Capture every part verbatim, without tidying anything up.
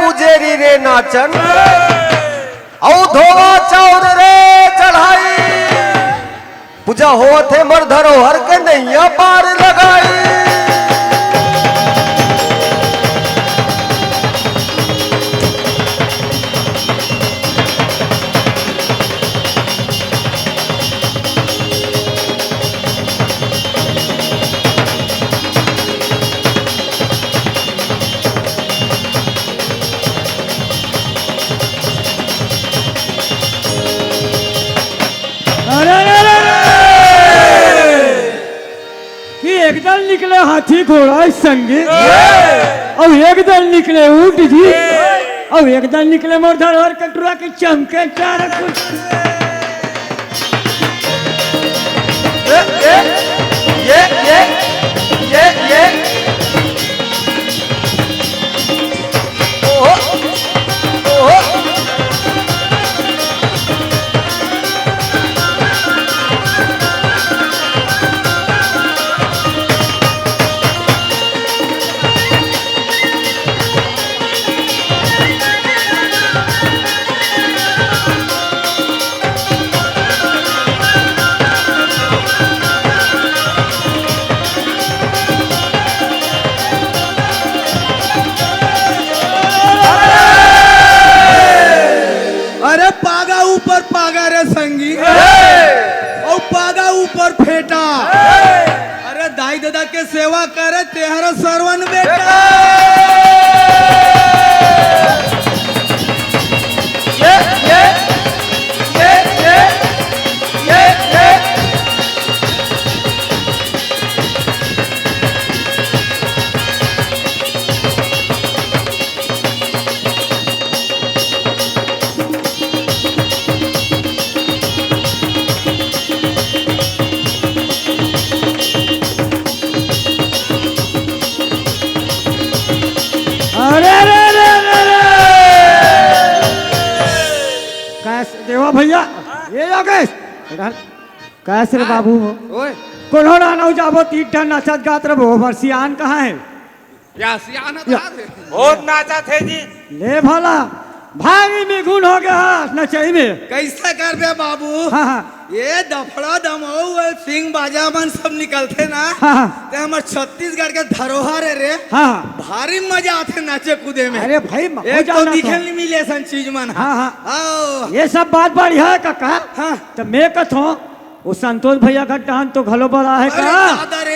पुजेरी रे नाचन, अउ धोवा चाउर रे चढ़ाई। पूजा होवत हे मोर धरोहर के नैया पार लगाई। अरे, अरे, अरे, अरे! कि एक दल निकले हाथी घोड़ा संगी, अउ एक दल निकले ऊंट जी, अउ एक दल निकले मोर धरोहर के टुरा के चमके चार कुछ। ये, ये, ये, ये, ये, ये। ओहो, ओहो। अरे पागा ऊपर पागा रे संगी, अउ पागा ऊपर फेटा। अरे दाई ददा के सेवा करे तेहर सरवन बेटा। ये, ये, ये, ये, ये, ये। अरे, अरे, अरे, अरे, अरे! कैसे देवा भैया? ये योगेश, इधर। कैसे रे बाबू हो? ओए। कोनो ना नौ जाबो, तीन ठन नचत गात रहो, हमर सियान कहाँ है? या सियान या। था रे। बहुत नाचत हे जी। ले भला, भारी निगुन हो गया नचई में। कैसे करबे बाबू? हाँ, हाँ। ये दफड़ा दमऊ, सिंग बाजा मन सब निकलथे ना। हाँ, हाँ। ते हमर छत्तीसगढ़ के धरोहर हे रे। हाँ, हाँ। भारी मजा आथे नाचे कूदे में। अरे भाई, मजा एक तो ना दिखे तो। नहीं मिले असन चीज मन। हाँ, हाँ। आओ। ये सब बात बढ़िया हे काका। हाँ। त मैं कथों, वो संतोष भैया का डांस तो घलो बड़ा हे अरे का? दादा रे।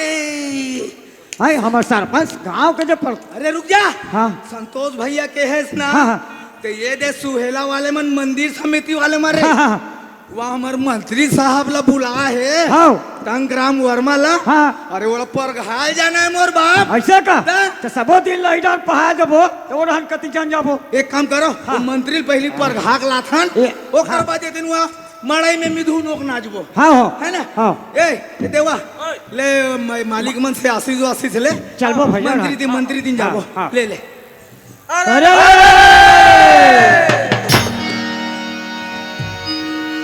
हाय, हमर सरपंच गांव के जो पर- अरे रुक जा। हाँ। संतोष भैया के हेस ना? हाँ, हाँ। ते ये दे सुहेला वाले मन, मंदिर समिति वाले मन रे। हाँ, हाँ, हाँ। वहाँ हमर मंत्री साहब ला बुला हे। हाँ। तंगराम वर्मा ला। हाँ। अरे ओला परघाल जाना हे मोर बाप। ऐसे का? हाँ। त सबो दिन लही डांस पहा जबो, त ओरहन कति जान जाबो। एक काम करो, हाँ। वो मंत्री पहली परघा के लाथन, ए, ओकर हाँ। बाद ये दिन वहाँ मड़ई में मिधुन ओक नाचबो। हाँ, हो। है ना? हाँ। ए, ए देवा, ले म-, मालिक मन से आशीष वाशीष ले। चलबो भैया, मंत्री हाँ। दिन, मंत्री दिन जाबो। हाँ, हाँ। ले, ले। अरे, अरे, अरे!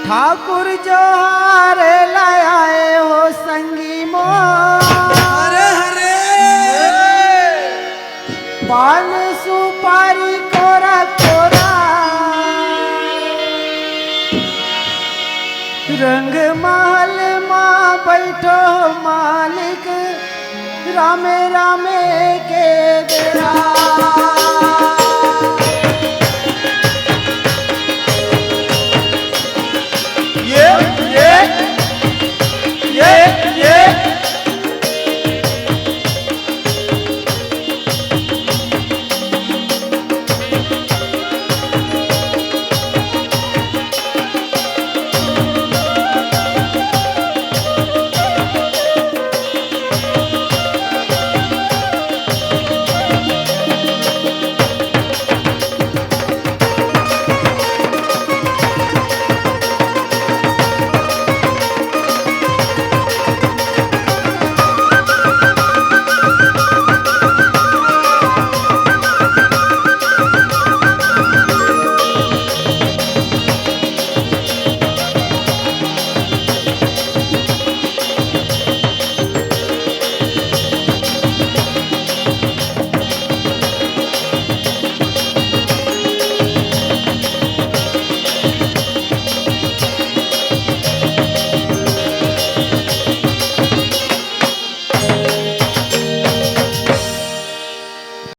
ठाकुर जोहार लाए हो संगी मोर। अरे, अरे! पान सुपारी कोरा कोरा, रंग महल मा बैठो मालिक, रामे रामे के बेरा।